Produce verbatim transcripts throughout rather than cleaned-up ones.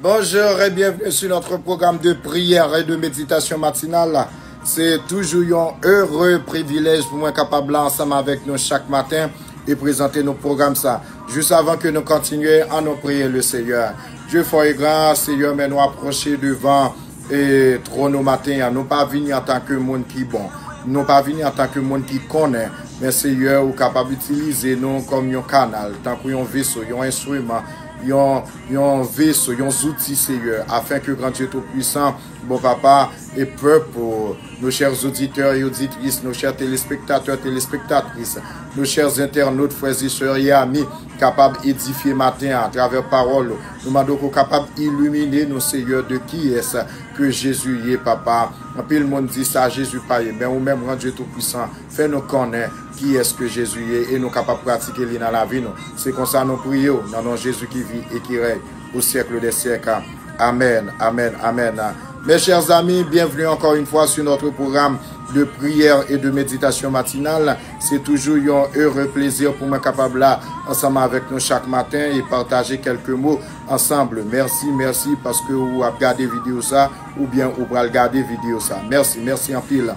Bonjour et bienvenue sur notre programme de prière et de méditation matinale. C'est toujours un heureux privilège pour moi capable là ensemble avec nous chaque matin et présenter nos programmes ça. Juste avant que nous continuions, allons prier le Seigneur. Dieu fort et grand, Seigneur, men nou apwoche devan e twòn ou maten an. Nou pa vini antanke moun ki bon. Nou pa vini antanke moun ki konnen. Men Seyè, ou kapab itilize nou kòm yon kanal, tankou yon veso, yon enstriman, yon, yon veso, yon zouti, Seyè, afin que Grand Dieu Tout-Puissant, bon Papa, e pèp ou, nos chers auditeurs et auditrices, nos chers téléspectateurs, téléspectatrices, nos chers internautes, frères et sœurs et amis, kapab edifye maten an atravè pawòl ou. Nou mande w ke w kapab ilimine nou, Seyè, de kiyès ke Jezi ye, Papa. Anpil moun di sa Jezi pa ye, men ou menm, Gran Dye Toupwisan, fè nou konnen kiyès ke Jezi ye e nou kapab pratike li nan lavi nou. Se konsa nou priye w, nan non Jezi ki viv e ki rèy au siècle des siècles. Amen, amen, amen. Mes chers amis, bienvenue encore une fois sur notre programme de prière et de méditation matinale. C'est toujours un heureux plaisir pour moi capable là ensemble avec nous chaque matin et partager quelques mots ensemble. Merci, merci parce que ou ap gade vidéo ça ou bien ou pral gade vidéo ça. Merci, merci anpil.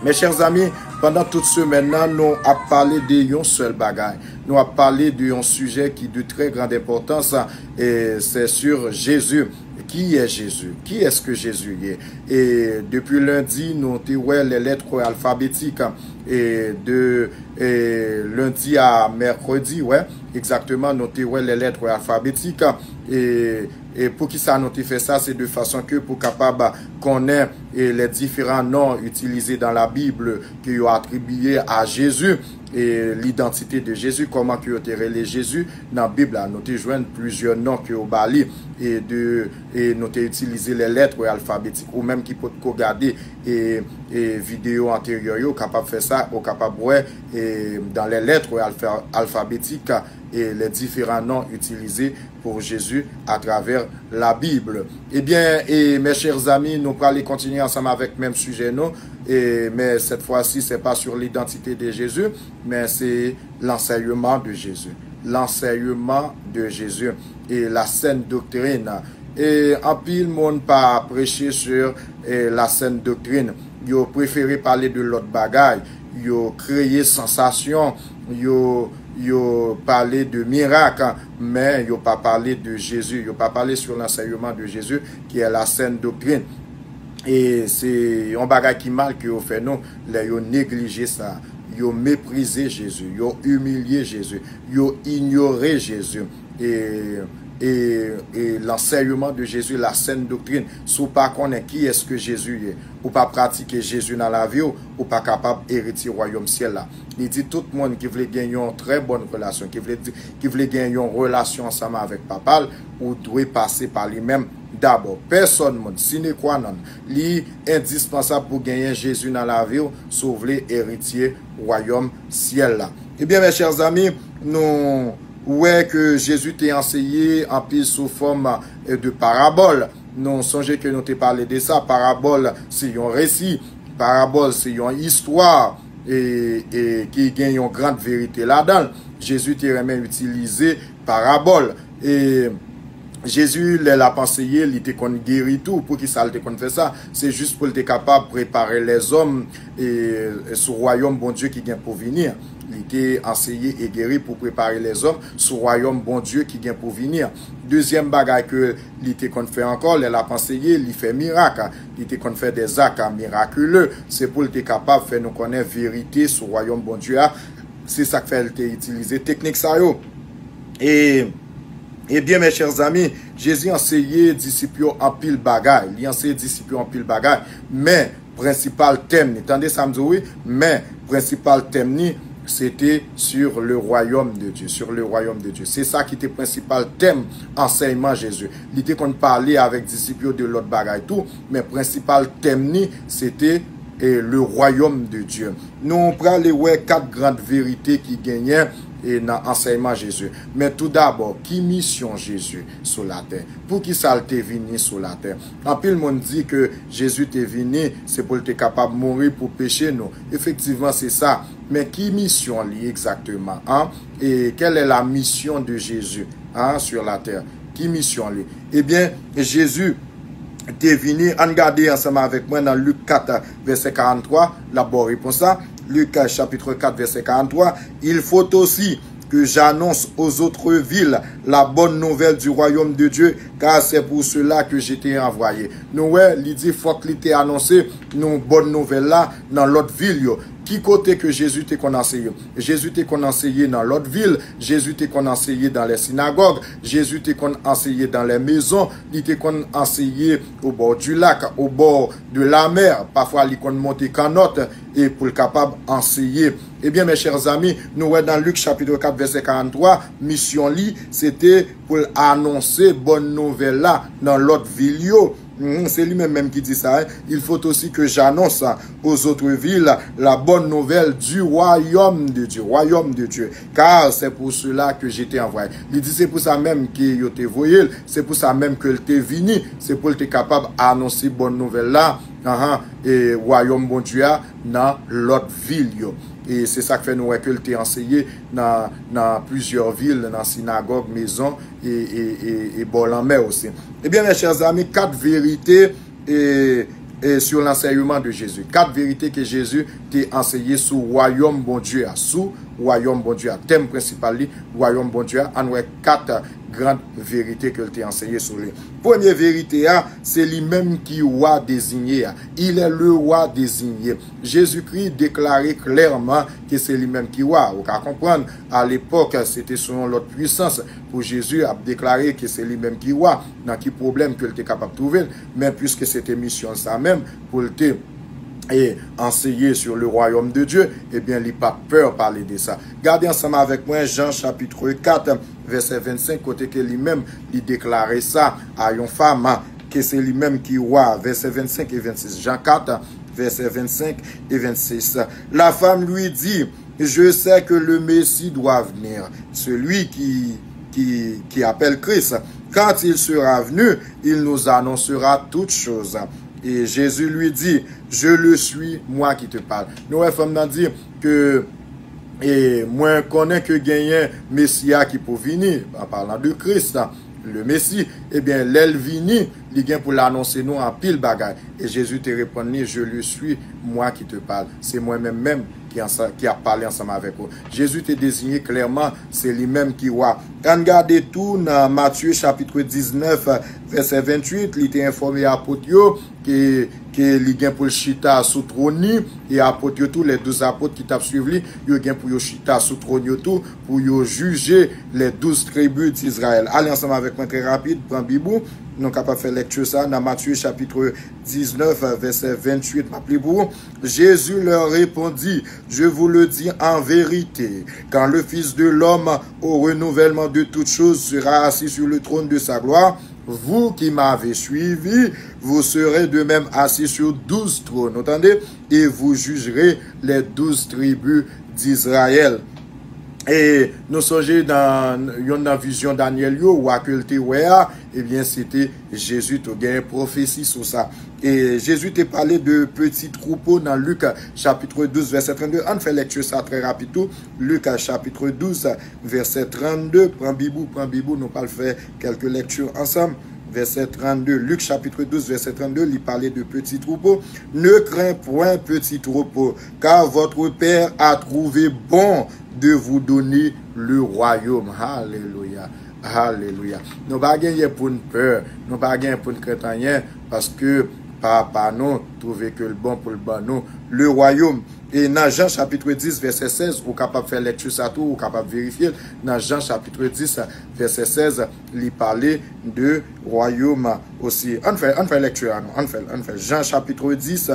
Mes chers amis, pandan tout semèn nan, nou ap pale de yon sèl bagay. Nou ap pale de yon sijè ki de très grande importance, et c'est sur Jésus. Qui est Jésus? Qui est-ce que Jésus est? E depi lendi, nou te wè les lettres alphabétiques. E de e lendi a mèkredi, wè, egzakteman, nou te wè les lettres alphabétiques. E, e poukisa nou te fè sa? Se de fason ke pou kapab konnen e les différents noms utilisés dans la Bible que yo atribiye à Jésus, e l'identité de Jésus, kòman ke yo te rele Jezi nan Bib la. Nou te jwenn plizyè non ke yo ba li, e de, e nou te itilize les lettres alphabétiques. Ou menm ki potko gade e, e videyo anteryè yo, ou kapab fè sa, ou kapab wè e dans les lettres alpha- alphabétiques et les différents noms utilisés pour Jésus à travers la Bible. Ebyen, e mes chers amis, nou prale kontinye ansanm avèk menm sijè nou, e, mais cette fois-ci, c'est pas sur l'identité de Jésus, mais c'est l'enseignement de Jésus. L'enseignement de Jésus et la saine doctrine. E anpil moun pa preche sur e la saine doctrine. Yo prefere pale de lòt bagay. Yo kreye sansasyon. Yo, yo pale de mirak, men yo pa pale de Jezi. Yo pa pale sur l'enseignement de Jésus, qui est la saine doctrine. E se yon bagay ki mal ke yo fè nou lè yo neglije sa. Yo meprize Jezi, yo imilye Jezi, yo inyore Jezi. E, e, e l'enseignement de Jésus, la saine doctrine. Si w pa konnen kiyès ke Jezi ye, ou pa pratike Jezi nan lavi w, ou pa kapab eritye wayòm syèl la. Li di tout moun ki vle gen yon très bonne relation, ki vle di, ki vle gen yon relasyon ansanm avèk Papa l, ou dwe pase pa li menm dabò. Pèsòn moun, sine qua non, li endispansab pou genyen Jezi nan lavi w si w vle eritye wayòm syèl la. Ebyen, mes chers amis, nou wè ke Jezi te anseye anpil sou fòm e de parabòl. Nou sonje ke nou te pale de sa. Parabòl se yon resi. Parabòl se yon istwa e, e ki gen yon gran verite ladan l. Jezi te renmen itilize parabòl. E Jezi, lè l ap anseye, li te konn geri tou. Poukisa l te konn fè sa? Se jis pou l te kapab prepare lèzòm e, sou wayòm Bondye ki gen pou vini an. Li te anseye e geri pou prepare lèzòm sou wayòm Bondye ki gen pou vini an. Dezyèm bagay ke li te konn fè ankò, lè l ap anseye, li fè mirak. Li te konn fè des actes miraculeux. Se pou l te kapab fè nou konnen verite sou wayòm Bondye a. Se sa k fè l te itilize teknik sa yo. E, ebyen, mes chers amis, Jezi anseye disip yo anpil bagay. Li anseye disip yo anpil bagay. Men, prensipal tèm ni, tande sa m di w, wi, men prensipal tèm ni, se te sur le royaume de Dieu, sur le royaume de Dieu. Se sa ki te prensipal tèm ansèyman Jezi. Li te konn pale avèk disip yo de lòt bagay tou, men prensipal tèm ni, se te e, le royaume de Dieu. Nou prale wè kat gran verite ki genyen e, nan ansèyman Jezi. Men toudabò, ki misyon Jezi sou latè? Poukisa l te vini sou latè? Anpil moun di ke Jezi te vini, se pou l te kapab mouri pou peche nou. Efektivman, se sa. Men ki misyon li egzakteman, an? E quelle est la mission de Jésus, hein, sur la terre? Ki misyon li? Ebyen, Jezi te vini, ann gade ansanm avèk mwen nan Lik kat, vèsè karanntrwa, l ap ba w repons la. Lik, chapit kat, vèsè karanntrwa, Il faut aussi que j'annonce aux autres villes la bonne nouvelle du royaume de Dieu, car c'est pour cela que j'étais envoyé. Nou wè, li di fòk li te anonse nou bòn nouvèl la nan lòt vil yo. Ki kote ke Jezi te konn anseye? Jezi te konn anseye nan lòt vil, Jezi te konn anseye dans les synagogues, Jezi te konn anseye dans les maisons, li te konn anseye au bord du lac, au bord de la mer, pafwa li konn monte kannòt e pou l kapab anseye. Ebyen, mes chers amis, nou wè nan Lik chapit kat, vèsè karanntrwa, misyon li, se te pou l anonse bòn nouvèl la nan lòt vil yo. Mhm, se li menm menm ki di sa, hein. Il faut aussi que j'annonce aux autres villes la bonne nouvelle du royaume de Dieu, royaume de Dieu, car c'est pour cela que j'étais envoyé. Li di se pou sa menm ke yo te voye l, se pou sa menm ke l te vini, se pou l te kapab anonse bòn nouvèl la, ahan, e wayòm Bondye a nan lòt vil yo. E se sa k fè nou wè ke l te anseye nan, nan plizyè vil, nan sinagòg, mezon, e, e, e, e bò lanmè osi. Ebyen, mes chers amis, kat verite e, e sur l'enseignement de Jésus. Kat verite ke Jezi te anseye sou wayòm Bondye a, sou wayòm Bondye a. Tèm prensipal li, wayòm Bondye a. Ann wè kat gran verite ke l te anseye sou li. Premye verite a, se li menm ki wa dezinye a. Il est le roi désigné. Jezikri deklare klèman ke se li menm ki wa. Ou ka konprann, alepòk, se te sou yon lòt pwisans pou Jezi ap deklare ke se li menm ki wa. Nan ki pwoblèm ke l te kapab twouve l? Men piske se te misyon l sa menm, pou l te e anseye sur le royaume de Dieu, ebyen, li pa t pè pale de sa. Gade ansanm avèk mwen Jan chapit kat, vèsè vennsenk, kote ke li menm, li deklare sa a yon fanm, ke se li menm ki wa, vèsè vennsenk e vennsis. Jan kat, vèsè vennsenk e vennsis. La femme lui dit, je sais que le Messie doit venir, celui qui, qui, qui appelle Christ. Quand il sera venu, il nous annoncera toutes choses. Et Jésus lui dit, je le suis, moi qui te parle. Nou wè fanm nan di ke, e mwen konnen ke genyen Mesi a ki pou vini, en parlant de Christ, le Messie, ebyen, lè l vini, li gen pou l anonse nou anpil bagay. E Jezi te reponn li, je le suis, moi qui te parle. Se mwen menm menm ki ansa-, ki ap pale ansanm avèk ou. Jezi te deziye klèman, se li menm ki wa. Ann gade tou nan Matye chapit diznèf, vèsè venntuit, li te enfòme apot yo ke, ke li gen pou l chita sou twòn li, e apot yo tou, les douze apôtres ki t ap swiv li, yo gen pou yo chita sou twòn yo tou, pou yo jije les douze tribus d'Israël. Ale ansanm avèk mwen trè rapid, pran Bib ou, nou kapab fè lèkti sa nan Matye chapit diznèf, vèsè venntuit, m ap li pou ou. Jésus leur répondit, je vous le dis en vérité, quand le Fils de l'homme, au renouvellement de toutes choses, sera assis sur le trône de sa gloire, vous qui m'avez suivi, vous serez de même assis sur douze trônes. Ou tande? Et vous jugerez les douze tribus d'Israël. E nou sonje nan yonn nan vizyon Danyèl yo, wa ke l te wè a, ebyen, se te Jezi tou. Gen pwofesi sou sa. E Jezi te pale de peti twoupo nan Lik chapit douz, vèsè trannde. Ann fè lèkti sa trè rapid tou. Lik chapit douz, vèsè trannde. Pran Bib ou, pran Bib ou, nou pral fè kèlke lèkti ansanm. Vèsè trannde, Lik chapit douz, vèsè trannde, li pale de peti twoupo. Ne crains point, petit troupeau, car votre Père a trouvé bon de vous donner le royaume. Alelouya. Alelouya. Nou pa genyen pou n pè, nou pa genyen pou n krent anyen, paske Papa nou twouve ke l bon pou l ban nou le royaume. E nan Jan chapit dis, vèsè sèz, ou kapab fè lèkti sa tou, ou kapab verifye l. Nan Jan chapit dis, vèsè sèz, li pale de wayòm osi. Ann fè, ann fè lèkti a, non? Ann fè, ann fè. Jan chapit dis,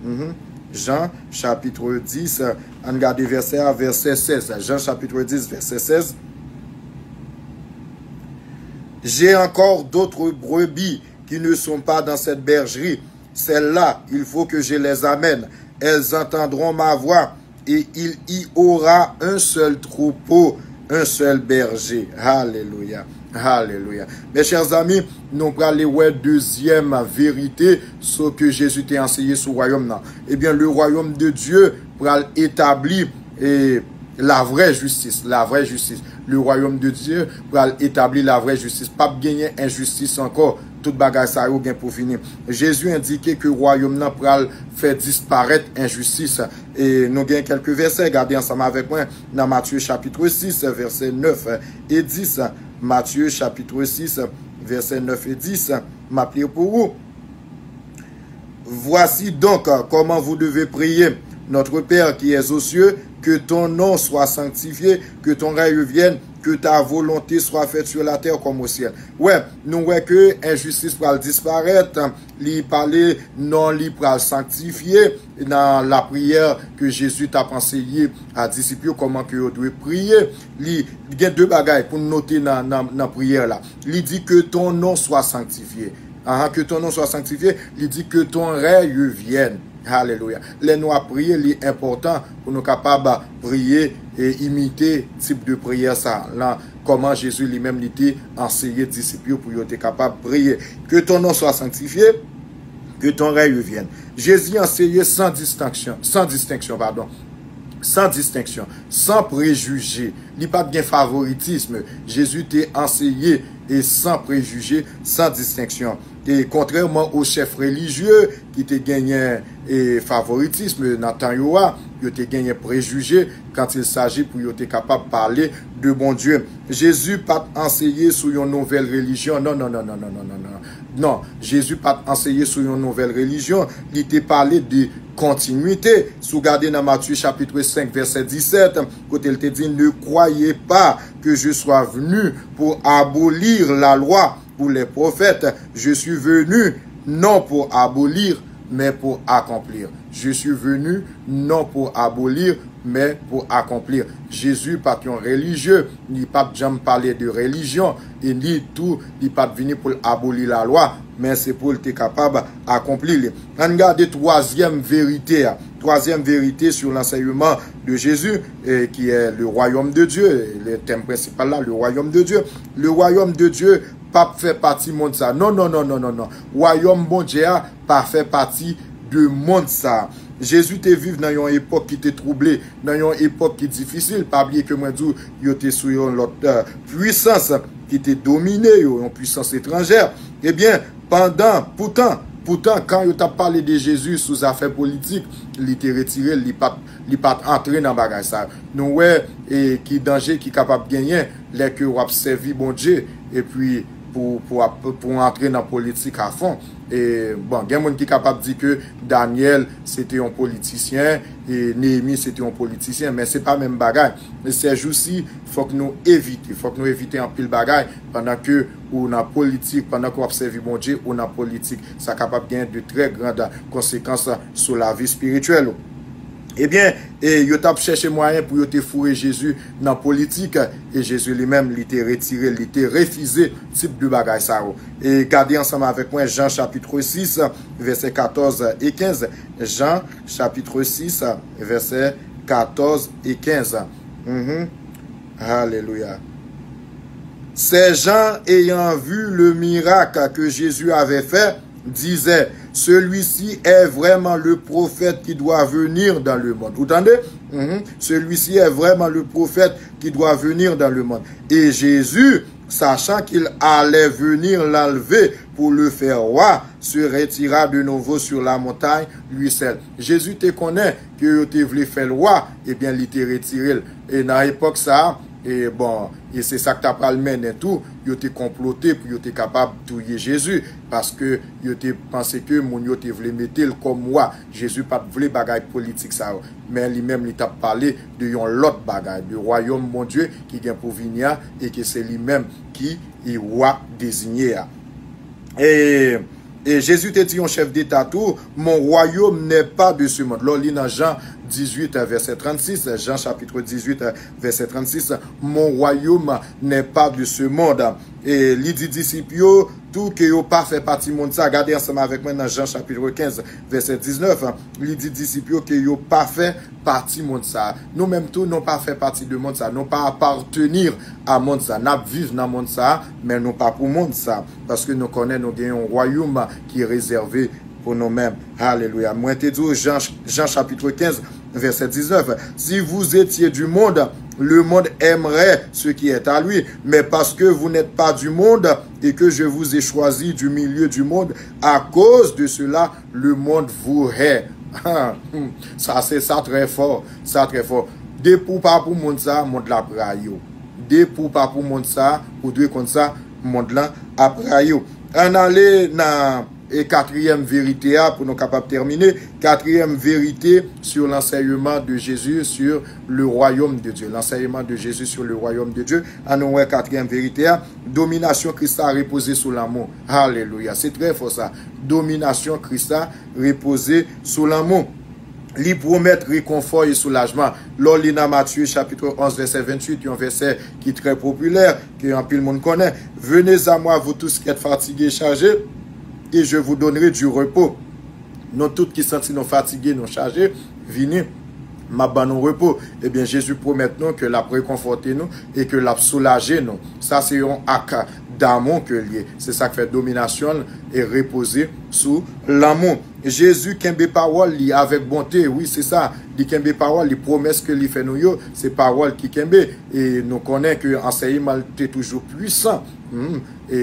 mhm. Jan chapit dis, ann gade vèsè a, vèsè sèz. Jan chapit dis, vèsè sèz. J'ai encore d'autres brebis qui ne sont pas dans cette bergerie. Celles-là, il faut que je les amène. Elles entendront ma voix et il y aura un seul troupeau, un seul berger. Alelouya. Alelouya. Mes chers amis, nou prale wè dezyèm verite, sa ke Jezi te anseye sou wayòm nan. Ebyen, le royaume de Dieu pral etabli, e, lavrè jistis, lavrè jistis. Le royaume de Dieu pral etabli lavrè jistis. P ap genyen enjistis ankò. Tout bagay sa yo gen pou fini. Jezi endike ke wayòm nan pral fè disparèt enjistis. E nou gen kèlke vèsè, gade ansanm avèk mwen nan Matye chapit sis, vèsè nèf e dis. Matye chapit sis, vèsè nèf e dis. M ap li pou ou. Voici donc comment vous devez prier. Notre Père qui es aux cieux, que ton nom soit sanctifié, que ton règne vienne, que ta volonté soit faite sur la terre comme au ciel. Wè, nou wè ke enjistis pral disparèt, li pale non li pral sanktifye nan lapriyè ke Jezi t ap anseye a disip yo, kòman ke yo dwe priye. Li gen de bagay pou n note nan, nan, nan priyè la. Li di que ton nom soit sanctifié. Ahan, que ton nom soit sanctifié, li di que ton règne vienne. Alelouya. Lè nou ap priye, li enpòtan pou nou kapab priye e imite tip de priyè sa, lan kòman Jezi li menm li te anseye disip yo pou yo te kapab priye. Que ton nom soit sanctifié, que ton règne vienne. Jezi anseye san distenksyon, san distenksyon, padon. San distenksyon, san prejije. Li pa t gen favoritism. Jezi te anseye e san prejije, san distenksyon. E kontrèman o chèf relijye ki te genyen e favoritism nan tan yo a, yo te genyen prejije quand il s'agit pou yo te kapab pale de Bondye. Jezi pa t anseye sou yon nouvèl relijyon. Non, non, non, non, non, non, non, non. Non, Jezi pa t anseye sou yon nouvèl relijyon. Li te pale de kontinwite. Si w gade nan Matye chapit senk, vèsè disèt, kote l te di, ne croyez pas que je sois venu pour abolir la loi ou les prophètes. Je suis venu non pour abolir, mais pour accomplir. Je suis venu non pour abolir, mais pour accomplir. Jezi pa t yon relijye, li pa t janm pale de relijyon, e ni tou li pa t vini pou l aboli lalwa, men se pou l te kapab akonpli li. Ann gade twazyèm verite a. Troisième vérité sur l'enseignement de Jésus, eh, qui est le royaume de Dieu, le thème principal là, le royaume de Dieu. Le royaume de Dieu p ap fè pati mond sa. Non, non, non, non, non, non. Wayòm Bondye a pa fè pati de mond sa. Jezi te viv nan yon epòk ki te twouble, nan yon epòk ki difisil. Pa bliye ke mwen di w, yo te sou yon lòt, eh, pwisans ki te domine yo, yon pwisans etranjè. Ebyen, pandan, poutan, poutan, kan yo t ap pale de Jezi sou zafè politik, li te retire l, li pa t, li pa t antre nan bagay sa. Nou wè, e, ki danje ki kapab genyen lè ke w ap sèvi Bondye, epi pou, pou, ap, pou antre nan politik a fon. E, bon, gen moun ki kapab di ke Danyèl, se te yon politisyen, e Neyemi, se te yon politisyen, men se pa menm bagay. Sèjousi, fòk nou evite, fòk nou evite anpil bagay pandan ke ou nan politik, pandan ke w ap sèvi Bondye, ou nan politik. Sa kapab gen de trè grand konsekans sou lavi espirityèl ou. Ebyen, e yo t ap chèche mwayen pou yo te foure Jezi nan politik, e Jezi li menm, li te retire, li te refize tip de bagay sa yo. E gade ansanm avèk mwen Jan chapit sis, vèsè katòz e kenz. Jan chapit sis, vèsè katòz e kenz. Mhm. Alelouya. Ces gens, ayant vu le miracle que Jésus avait fait, disaient, celui-ci est vraiment le prophète qui doit venir dans le monde. Ou tande? Mhm. Celui-ci est vraiment le prophète qui doit venir dans le monde. Et Jésus, sachant qu'il allait venir l'enlever pour le faire roi, se retira de nouveau sur la montagne, lui seul. Jezi te konnen ke yo te vle fè l wa, ebyen, li te retire l. E nan epòk sa a, e bon, e se sa k ta pral mennen tou, yo te konplote pou yo te kapab touye Jezi, paske yo te panse ke moun yo te vle mete l kòm wa. Jezi pa t vle bagay politik sa yo, men li menm li t ap pale de yon lòt bagay, de wayòm Bondye ki gen pou vini a, e ke se li menm ki e wa dezinye a. E, e Jezi te di yon chèf deta tou, mon royaume n'est pas de ce monde. Lè w li nan Jan dizuit, vèsè trannsis, Jan chapit dizuit, vèsè trannsis, mon royaume n'est pas de ce monde. E li di disip yo tou ke yo pa fè pati mond sa. Gade ansanm avèk mwen nan Jan chapit kenz, vèsè diznèf. Li di disip yo ke yo pa fè pati mond sa. Nou menm tou, nou pa fè pati de mond sa. Nou pa apartenir a mond sa. N ap viv nan mond sa, men nou pa pou mond sa. Paske nou konnen nou gen yon wayòm ki rezève pou nou menm. Alelouya. Mwen te di w, Jan, Jan chapit kenz, Verset dix-neuf, si vous étiez du monde, le monde aimerait ce qui est à lui. Mais parce que vous n'êtes pas du monde et que je vous ai choisi du milieu du monde, à cause de cela, le monde vous hait. Sa se sa trè fò, sa trè fò. Depi w pa pou mond sa, mond la ap rayi w. Depi w pa pou mond sa, ou dwe konn sa, mond lan ap rayi w. Ann ale nan e katriyèm verite a, pou nou kapab tèmine, quatrième vérité sur l'enseignement de Jésus sur le royaume de Dieu. L'enseignement de Jésus sur le royaume de Dieu. Ann nou wè katriyèm verite a, dominasyon Kris la repoze sou lanmou. Alelouya. Se trè fò sa. Dominasyon Kris la repoze sou lanmou. Li pwomèt rekonfò e soulajman. Lè w li nan Matye chapit onz vèsè venntuit, yon vèsè ki trè popilè, ke anpil moun konnen. Venez à moi, vous tous qui êtes fatigués et chargés, et je vous donnerai du repos. Nou tout ki santi nou fatige, nou chaje, vini, m ap ban nou repo. Ebyen, Jezi pwomèt nou ke l ap rekonfòte nou e ke l ap soulaje nou. Sa se yon ak damou ke l ye. Se sa k fè dominasyon l e repoze sou lanmou. Jezi kenbe pawòl li avèk bonte. Wi, se sa. Li kenbe pawòl li, pwomès ke li fè nou yo, se pawòl ki kenbe. E nou konnen ke ansèyman l te toujou pwisan. Hmm. E,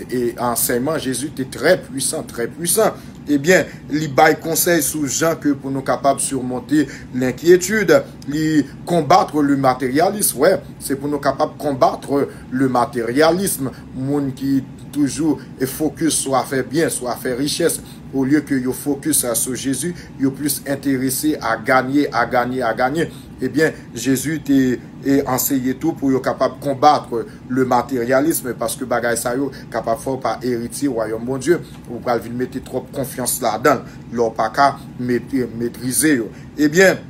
e ansèyman Jezi te trè pwisan, trè pwisan. Ebyen, li bay konsèy sou jan ke pou nou kapab surmonter l'inquiétude, li konbat le matérialisme. Wè, se pou nou kapab konbat le matérialisme. Moun ki toujou e fokis sou afè byen, sou afè richès, olye ke yo fokis sou Jezi, yo plis enterese a ganye, a ganye, a ganye. Ebyen, Jezi te e anseye tou pou yo kapab konbat le matérialisme, paske bagay sa yo kapab fè w pa eritye wayòm Bondye. Ou pral vin mete twòp konfyans ladan l, lè w pa ka met-, metrize yo. Ebyen,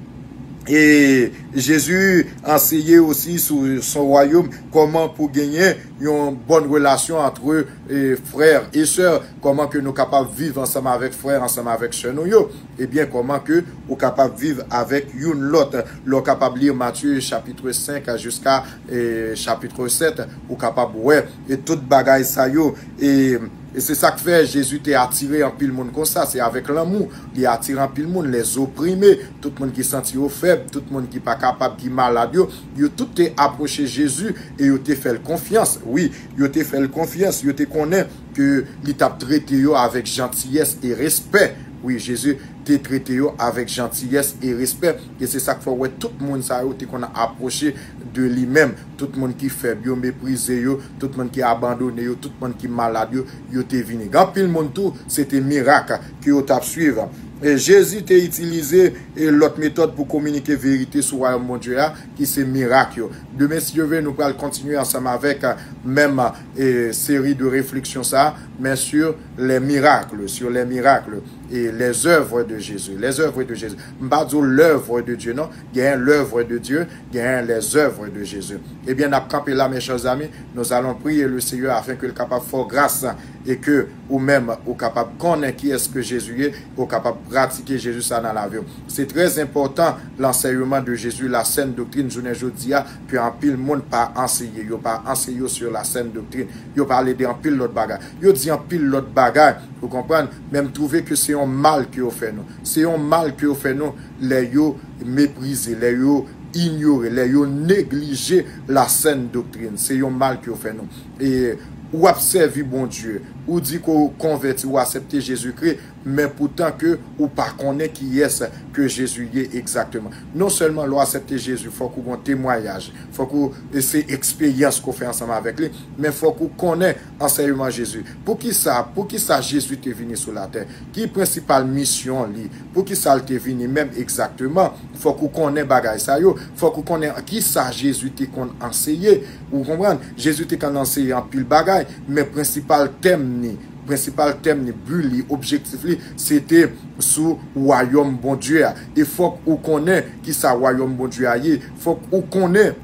e Jezi anseye osi sou son wayòm, kòman pou genyen yon bòn relasyon antre e, frè e sè, kòman ke nou kapab viv ansanm avèk frè, ansanm avèk sè nou yo. Ebyen, kòman ke ou kapab viv avèk youn lòt. Lè w kapab li Matye chapit senk jiska e, chapit sèt, ou kapab wè e tout bagay sa yo. E, e se sa k fè Jezi te atire anpil moun konsa. Se avèk lanmou li atire anpil moun, les opprimés, tout moun ki santi yo fèb, tout moun ki pa kapab, ki malad yo. Yo tout te apwoche Jezi e yo te fè l konfyans. Wi, yo te fè l konfyans, yo te konnen ke li t ap trete yo avèk jantiyès e respè. Wi, Jezi te trete yo avèk jantiyès e respè. E se sa k fè w wè tout moun sa yo te konn apwoche de li menm. Tout moun ki fèb yo, meprize yo, tout moun ki abandone yo, tout moun ki malad yo, yo te vini. Gen anpil moun tou, se te mirak ke yo t ap swiv. E Jezi te itilize e lòt metòd pou kominike verite sou wayòm Bondye a, ki se mirak yo. Demen, si Dye vle, nou pral kontinye ansanm avèk, e, menm, e, seri de refleksyon sa, men sur les miracles, sur les miracles et les œuvres de Jésus. Les œuvres de Jésus. M pa di w l'œuvre de Dieu, non. Genyen l'œuvre de Dieu, genyen les œuvres de Jésus. Ebyen, n ap kanpe la, mes chers amis. Nous allons prier le Seigneur afin ke l kapab fè w gras e ke ou menm ou kapab konnen kiyès ke Jezi ye, ou kapab pratike Jezi sa nan lavi w. Se trè enpòtan, lansèyman de Jezi, la sèn doktrin, jounen jodi a, ke anpil moun pa anseye. Yo pa anseye yo sur la sèn doktrin. Yo pale de anpil lòt bagay. Yo di anpil lòt bagay, ou konprann? Men m twouve ke se yon mal ke yo fè nou. Se yon mal ke yo fè nou lè yo meprize, lè yo inyore, lè yo neglije la sèn doktrin. Se yon mal ke yo fè nou. E w ap sèvi Bondye, ou di ke w konvèti, ou aksepte Jezikri, men poutan ke ou pa konnen kiyès ke Jezi ye egzakteman. Non sèlman lè w aksepte Jezi, fòk ou gen yon temwayaj, fòk ou, e se eksperyans ke w fè ansanm avèk li, men fòk ou konnen ansèyman Jezi. Poukisa, poukisa Jezi te vini sou latè? Ki prensipal misyon li? Poukisa l te vini menm egzakteman? Fòk ou konnen bagay sa yo. Fòk ou konnen kisa Jezi te konn anseye. Ou konprann? Jezi te konn anseye anpil bagay, men prensipal tèm ni, prensipal tèm ni, bi li, objektif li, se te sou wayòm Bondye a. E fòk ou konnen kisa wayòm Bondye a ye. Fòk ou konnen,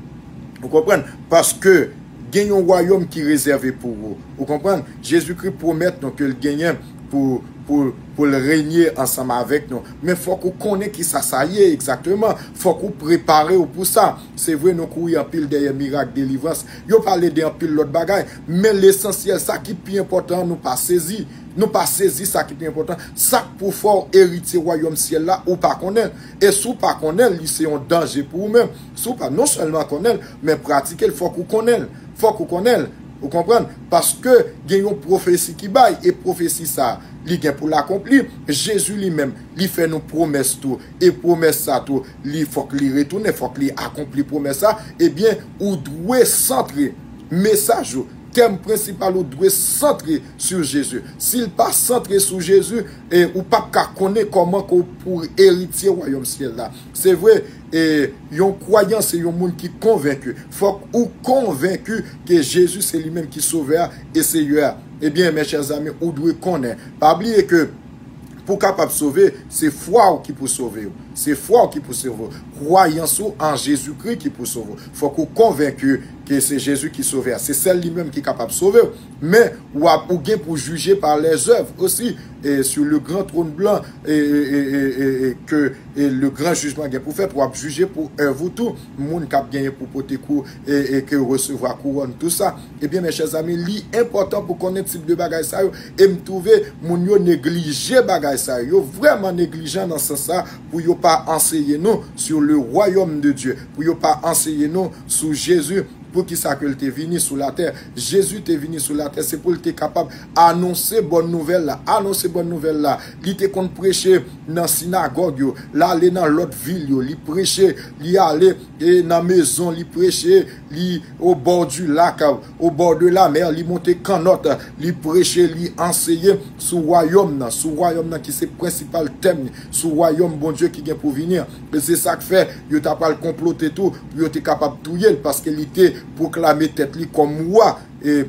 ou konprann? Paske gen yon wayòm ki rezève pou ou. Ou konprann? Jezikri pwomèt nou ke l genyen pou, pou, pou l renye ansanm avèk nou. Men fòk ou konnen kisa sa ye egzakteman. Fòk ou prepare w pou sa. Se vre, nou kouri anpil dèyè mirak, delivrans. Yo pale de anpil lòt bagay. Men lesansyèl, sa ki pi enpòtan an, nou pa sezi. Nou pa sezi sa ki pi enpòtan. Sa k pou fè w eritye wayòm syèl la, ou pa konnen l. E si w pa konnen l, li se yon danje pou ou menm. Si w pa non sèlman konnen l, men pratike l, fòk ou konnen l. Fòk ou konnen l. Ou konprann? Paske gen yon pwofesi ki bay, e pwofesi sa, li gen pou l akonpli. Jezi li menm, li fè nou pwomès tou. E pwomès sa tou, li fòk li retounen, fòk li akonpli pwomès sa. Ebyen, ou dwe santre mesaj ou, tèm prensipal ou dwe santre sou Jezi. Si l pa santre sou Jezi, e ou p ap ka konnen kòman ke w pou eritye wayòm syèl la. Se vre, e yon kwayan se yon moun ki konvenki. Fòk ou konvenki ke Jezi se li menm ki Sovè a e Seyè a. Ebyen, mes chers amis, ou dwe konnen. Pa bliye ke pou w kapab sove, se fwa w ki pou sove w. Se fwa w ki pou sove w. Kwayans ou an Jezikri ki pou sove w. Fòk ou konvenki ke se Jezi ki Sovè a. Se sèl li menm ki kapab sove w. Men, w ap, ou gen pou jije pa lèzèv osi, e, sur le grand trône blanc, e, e, e, e, e, e, ke, e, le gran jijman gen pou fèt, w ap jije pou èv ou tou, moun k ap genyen pou pote kou, e, e ke resevwa kouwòn, tou sa. Ebyen, mes chers amis, li enpòtan pou konnen tip de bagay sa yo, e m twouve moun yo neglije bagay sa yo. Yo vrèman neglijan nan sans sa pou yo pa anseye nou sur le royaume de Dieu, pou yo pa anseye nou sou Jezi. Poukisa ke l te vini sou latè? Jezi te vini sou latè, se pou l te kapab anonse bòn nouvèl la. Anonse bòn nouvèl la. Li te konn preche nan sinagòg yo. L ale nan lòt vil yo. Li preche, li ale, e, nan mezon, li preche, li au bord du lac, au bord de la mer, li monte kannòt, li preche, li anseye sou wayòm nan, sou wayòm nan ki se prensipal tèm li, sou wayòm Bondye ki gen pou vini an. E se sa k fè yo ta pral konplote tou pou yo te kapab touye l, paske li te pwoklame tèt li kòm wa. E,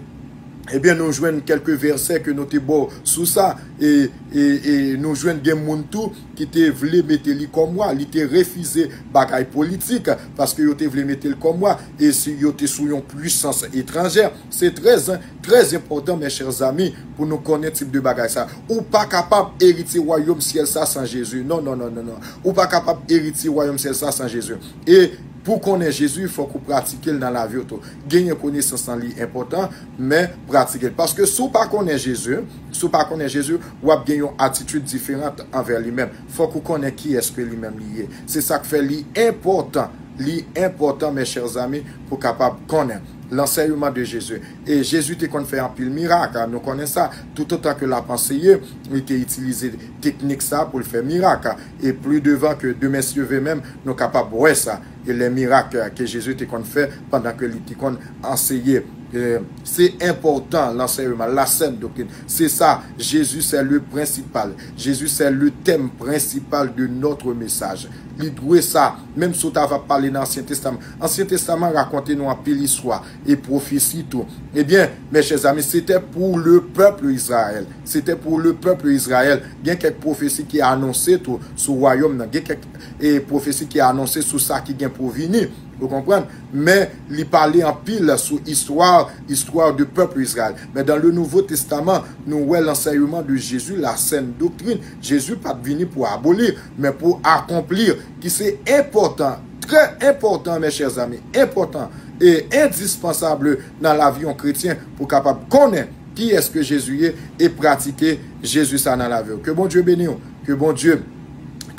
ebyen, nou jwenn kèlke vèsè ke nou te ba w sou sa. E, e, e nou jwenn gen moun tou ki te vle mete li kòm wa. Li te refize bagay politik, paske yo te vle mete l kòm wa. E si yo te sou yon pwisans etranjè, se trè, trè enpòtan, mes chers amis, pou nou konnen tip de bagay sa. Ou pa kapab eritye wayòm syèl sa san Jezi. Non, non, non, non, non. Ou pa kapab eritye wayòm syèl sa san Jezi. E pou konnen Jezi, fòk ou pratike l nan lavi w tou. Genyen konesans lan li enpòtan, men pratike l. Paske si w pa konnen Jezi, si w pa konnen Jezi, w ap gen yon atitid diferan anvè li menm. Fòk ou konnen kiyès ke li menm li ye. Se sa k fè li enpòtan, li enpòtan, mes chers amis, pou kapab konnen lansèyman de Jezi. E Jezi te konn fè anpil mirak, nou konnen sa. Toutotan ke l ap anseye, li te itilize teknik sa pou l fè mirak. E pli devan ke demen si Dye vle menm, nou kapab wè sa. E lè mirak ke Jezi te konn fè pandan ke li te konn anseye. E se enpòtan, lansèyman, la sèn doktrin. Se sa, Jezi se le prensipal. Jezi se le tèm prensipal de notre mesaj. Li dwe sa, menm si w ta va pale nan Ansyen Testaman. Ansyen Testaman rakonte nou anpil istwa e pwofesi tou. Ebyen, mes chers amis, c'était pour le peuple Israël. C'était pour le peuple Israël. Gen kèk pwofesi ki anonse tou sou wayòm nan. Gen kèk, e, pwofesi ki anonse sou sa ki gen pou vini. Ou konprann? Men li pale anpil sou istwa, istwa de pèp Izrayèl. Men dans le Nouveau Testament, nou wè lansèyman de Jezi, la sèn doktrin. Jezi pa t vini pou aboli, men pou akonpli, ki se enpòtan, trè enpòtan, mes chers amis, enpòtan e endispansab nan lavi yon kretyen pou kapab konnen kiyès ke Jezi ye e pratike Jezi sa nan lavi w. Ke Bondye beni w. Ke Bondye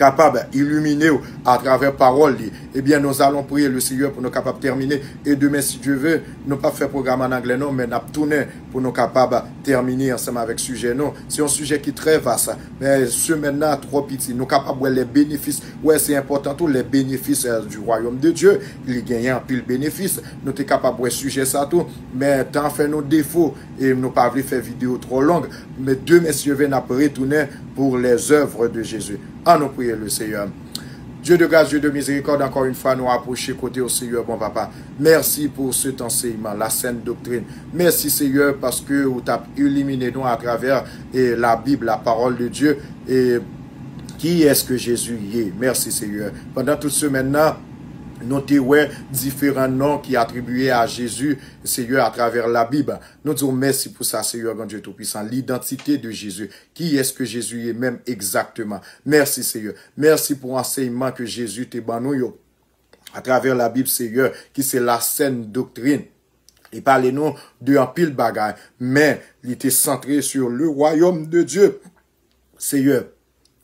kapab ilimine w atravè pawòl li. Ebyen, nous allons prier le Seigneur pou nou kapab tèmine. E demen, si Dye ve, nou p ap fè pwogram an anglè non, men n ap tounen pou nou kapab tèmine ansanm avèk sijè nou. Se yon sijè ki trè vas, men semèn nan twò piti. Nou kapab wè lè benefis. Wè, se enpòtan tou, lè benefis, euh, du royaume de Dieu. Li genyen anpil benefis. Nou te kapab wè sijè sa tou, men tan fè nou defo. E nou pa vle fè videyo twò long, men demen, si Dye ve, n ap retounen pour les œuvres de Jésus. Annou priye le Seigneur. Dieu de grâce, Dieu de miséricorde, encore une fois, nou apwoche kote w, Seyè, bon Papa. Mèsi pou cet enseignement, la saine doctrine. Mèsi, Seyè, paske ou t ap ilimine nou atravè, e, la Bib, la parole de Dieu, e kiyès ke Jezi ye. Mèsi, Seyè. Pandan tout semèn nan, nou te wè diferan non ki atribiye a Jezi, Seyè, atravè la Bib. Nou di w mèsi pou sa, Seyè Bondye Toupisan. L'identité de Jésus. Kiyès ke Jezi ye menm egzakteman? Mèsi, Seyè. Mèsi pou ansèyman ke Jezi te ban nou yo atravè la Bib, Seyè, ki se la saine doctrine. Li pale nou de anpil bagay, men li te santre sur le royaume de Dieu. Seyè,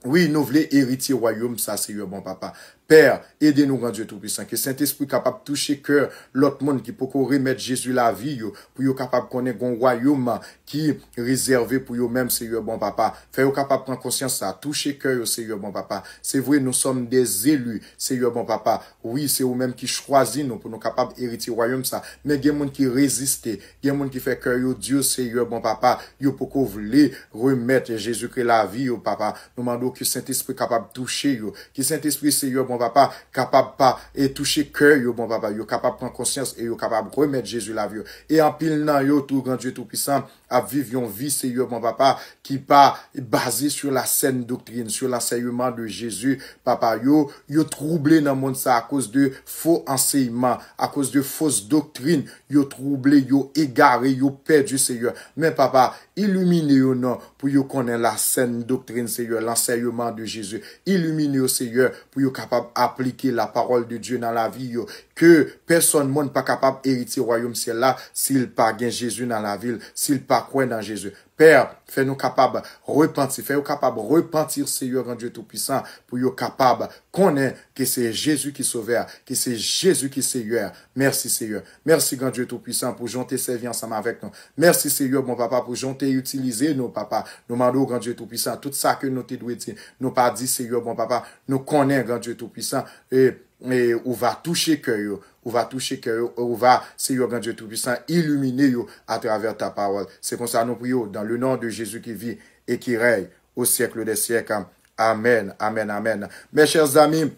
wi, nou vle eritye wayòm sa, Seyè bon papa. Pè, ede nou, Gran Dye Toupisan, ke Sentespri kapab touche kè lòt moun ki poko remèt Jezi lavi yo, pou yo kapab konnen gon wayòm ki rezève pou yo menm, Seyè bon papa. Fè yo kapab pran konsyans sa, touche kè yo, Seyè bon papa. Se vre, nous sommes des élus, Seyè bon papa. Wi, se ou menm ki chwazi nou pou nou kapab eritye wayòm sa. Men gen moun ki reziste, gen moun ki fè kè yo di, Seyè bon papa, yo poko vle remèt Jezikri lavi yo, papa. Nou mande w ke Sentespri kapab touche yo. Ke Sentespri, Seyè bon papa, kapab pa e touche kè yo, bon papa. Yo kapab pran konsyans e yo kapab remèt Jezi lavi yo. E anpil nan yo tou, Gran Dye Toupisan, ap viv yon vi, Seyè bon papa, ki pa baze sur la saine doctrine, sur l'enseignement de Jésus, papa. Yo, yo twouble nan mond sa akoz de fo ansèyman, akoz de fos doktrin. Yo twouble, yo egare, yo pèdi, Seyè. Men, papa, ilimine yo non pou yo konnen la saine doctrine, Seyè, l'enseignement de Jésus. Ilimine yo, Seyè, pou yo kapab aplike la parole de Dieu nan lavi yo. Ke pèsòn moun pa kapab eritye wayòm syèl la si l pa gen Jezi nan lavi l, si l pa kwè nan Jezi. Pè, fè nou kapab repanti, fè yo kapab repanti, Seyè Gran Dye Toupisan, pou yo kapab konnen ke se Jezi ki Sovè, ke se Jezi ki Seyè. Mèsi, Seyè. Mèsi, Gran Dye Toupisan, pou jan w te sèvi ansanm avèk nou. Mèsi, Seyè, bon papa, pou jan w te itilize nou, papa. Nou mande w, Gran Dye Toupisan, tout sa ke nou te dwe di, nou pa di, Seyè, bon papa. Nou konnen, Gran Dye Toupisan, e, e ou va touche kè yo. Ou va touche kè yo. Ou va, Seyè, Gran Dye Toupisan, ilimine yo atravè ta pawòl. Se konsa nou priye w, dans le nom de Jésus qui vit et qui règne au siècle des siècles. Amen, amen, amen. Mes chers amis,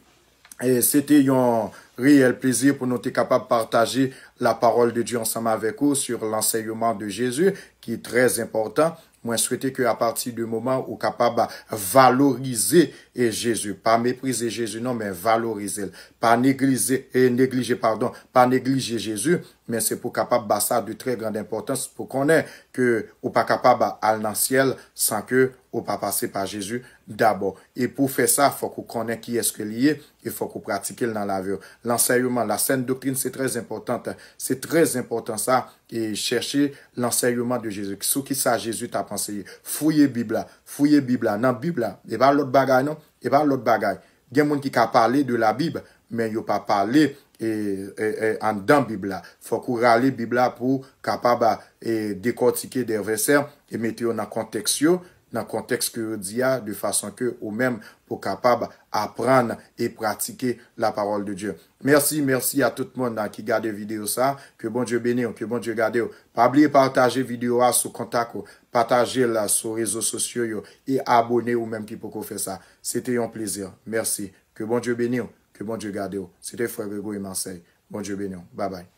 e, se te yon reyèl plezi pou nou te kapab pataje la parole de Dieu ansanm avèk ou sur l'enseignement de Jésus, ki trè enpòtan. Mwen swete ke apati de moman ou kapab valorize e Jezi. Pa meprize Jezi non, men valorize l. Pa neglize, e neglije, padon, pa neglije Jezi, men se pou kapab ba sa de trè grand enpòtans pou konnen ke ou pa kapab al nan syèl san ke ou pa pase pa Jezi dabò. E pou fè sa, fòk ou konnen kiyès ke li ye, e fòk ou pratike l nan lavi w. Lansèyman, la sèn doktrin, se trè enpòtan. Se trè enpòtan sa, e chèche lansèyman de Jezi. Sou ki sa Jezi t ap anseye. Fouye Bib la, fouye Bib la. Nan Bib la, e pa lòt bagay non, e pa lòt bagay. Gen moun ki ka pale de la Bib, men yo pa pale e, e, e, anndan Bib la. Fòk ou rale Bib la pou kapab e, dekòtike de vèsè e mete yo nan kontèks yo, nan kontèks ke yo di a, de fason ke ou menm pou kapab aprann e pratike la parole de Dieu. Mèsi, mèsi a tout moun ki gade videyo sa. Ke Bondye beni w, ke Bondye gade w. Pa bliye pataje videyo a sou kontak ou, pataje l sou rezo sosyo yo e abone ou menm ki poko fè sa. Se te yon plezi. Mèsi. Ke Bondye beni w, ke Bondye gade w. Se te frè Gregory Marseille. Bondye beni w. Babay.